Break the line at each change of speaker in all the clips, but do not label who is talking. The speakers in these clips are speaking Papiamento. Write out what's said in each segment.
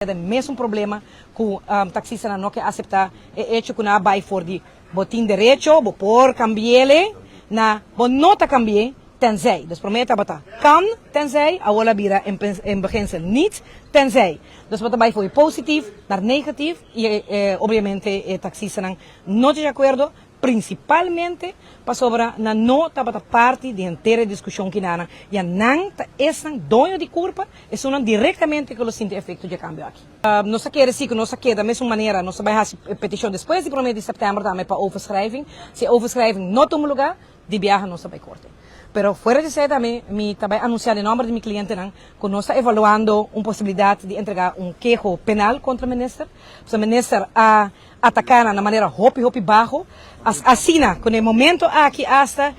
E mesun problema ku taksistanan no ke aseptá, e echo ku nan a bai for di bo tin derecho, bo por kambi'ele, na bo no ta kambi'é tenzij. Dus promé tabata kan tenzij, awor a bira in beginsel niet tenzij. Dus bo ta bai for di positief naar negatief i obviamente e taksistanan no ta di akuerdo, Prinsipalmente pasobra nan no tabata parti di henter e diskushon kinanan, ya nan ta esnan doño di kurpa, esunnan direktamente ku lo sinti efekto dje kambio aki. Nos ta kere si ku nos ta keda mesun manera, nos ta bai hasi petishon despues di prome di sèptèmber tambe pa overschrijving. Si e overschrijving no tuma lugá, di biaha nos ta bai korte. Pero fuera di esei tambe mi ta bai anunsiá den nòmber di mi klientenan ku nos ta evaluando un posibilidat di entregá un keho penal kontra minister. Pasobra minister a Ataká nan na manera hopi hopi baho, asina ku na e momento aki asta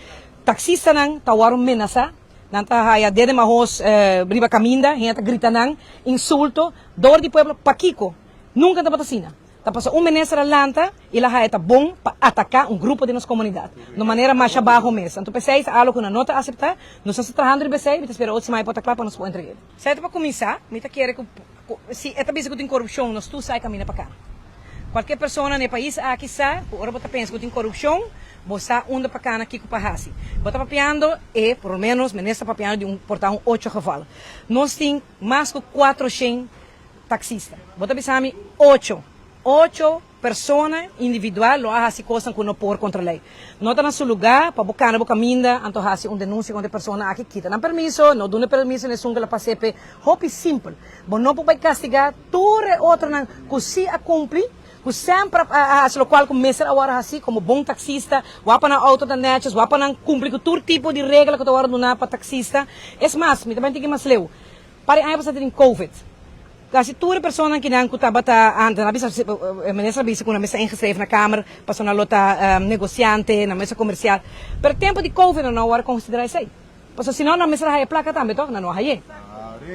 taksistanan ta wòrdu menasá, nan ta haya dede mahos riba kaminda, hende ta grita nan insulto dor di pueblo. Pakiko? Nunka tabata asina. Ta pasobra un minister a lanta i el a haya ta bon pa ataká un grupo di nos komunidat na un manera masha baho mes. Anto p'esei ta algu ku nan no ta aseptá. Nos ta trahando riba esei, mi ta spera otro siman e por ta kla pa nos por entreg'é. Esei ta pa kuminsá, mi ta kere ku Si e ta bisa ku tin korupshon, nos tur sa e kaminda pa kana. Kualke persona na e pais aki sa ku ora bo ta pensa ku tin korupshon, bo sa unda pa kana, kiko pa hasi. Bo ta papiando e, por lo menos minister ta papiando di un por ta un ocho geval. Nos tin mas ku kuatroshen taksista. Bo ta bisa mi ocho, ocho Persona individual lo a hasi kosnan ku no por kontra lei. No ta na su lugá pa bo kana bo kaminda anto hasi un denunsia kontra e persona aki. Kita nan permiso, no duna permiso na esun ku la pas'é p'e. Hopi simpel. Bo no por bai kastigá tur e otronan ku sí a kumpli, ku semper a hasi lokual ku mester a wòrdu hasi komo bon taksista, wak pa nan outo ta nètjes, wak pa nan kumpli ku tur tipo di regla ku ta wòrdu duná pa taksista. Es mas, mi ta bai un tiki mas leu. Par di aña pasá tin covid. Kasi tur e personanan kinan ku tabata antes, nan a bisa, e minister a bisa ku nan mester ingeschreven na kamer pasobra nan lo ta negosiante, nan mester komersial. Pero tempu di covid nan no a wòrdu konsiderá esei. Pasobra si no nan mester a haya plaka tambe tòg, nan no a hay'é.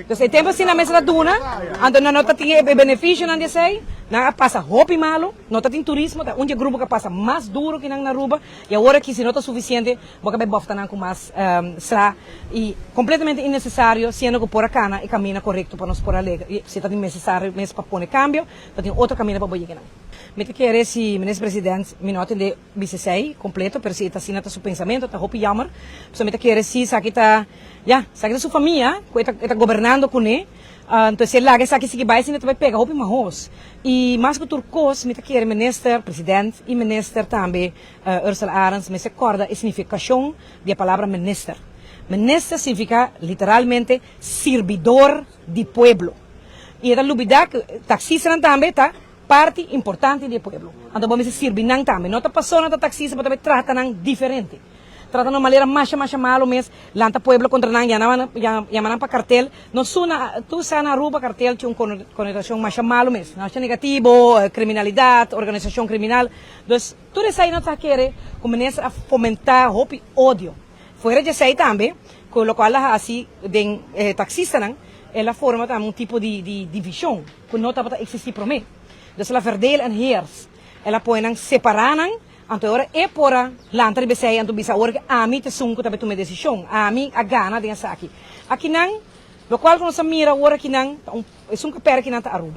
Dus e tempu asina nan mester a duna, anto nan no ta tin e benefisionan di esei. Nan a pasa hopi malu, no ta tin turismo, ta un di e grupo ku a pasa mas duru kinan na Aruba. I awor aki si no ta sufisiente, Bo ka bai bofta nan ku mas sla i kompletamente innesesario, siendo ku por a kana e kamina korekto pa nos por a lega. I si ta tin nesesario mes pa pone kambio, ta tin otro kamina pa bo yega nan. Mi ta kere si Minister President, mi no a tende bisa esei kompleto, pero si e ta asina ta su pensamentu, ta hopi jammer. Pasobra mi ta kere si esaki ta, ya, esaki ta su famia ku e ta e ta gobernando kuné. Anto si e laga esaki sigui bai asina ta bai pega hopi mahos. I mas ku tur kos mi ta kere Minister President i Minister tambe Ursula Arends mester kòrda e signifikashon di e palabra minister. Minister signifiká literalmente sirbidor di pueblo. I e ta lubidá ku taksistanan tambe ta parti importante di e pueblo. Anto bo mester sirbi nan tambe. No ta pasobra nan ta taksista bo ta bai trata nan diferente. Trata nan manera masha masha malu mes, lanta pueblo kontra nan, yama nan pa kartel. No suna, tur sa na Aruba kartel tin un konotashon masha malu mes, masha negativo, kriminalidat, organisashon kriminal. Dus tur esei no ta kere ku minister a fomentá hopi odio. Fuera di esei tambe, ku lokual a hasi den e taksistanan, el a forma tambe un tipo di di divishon ku no tabata eksistí promé. Dus el a verdeel en heers. El a pone nan separá nan, anto e ora e por a lanta riba esei anto bisa awor ke ami ta esun ku ta bai tuma e desishon, ami a gana den esaki. Akinan, lokual ku nos a mira awor akinan ta un esun ku a pèrdè akinan ta Aruba.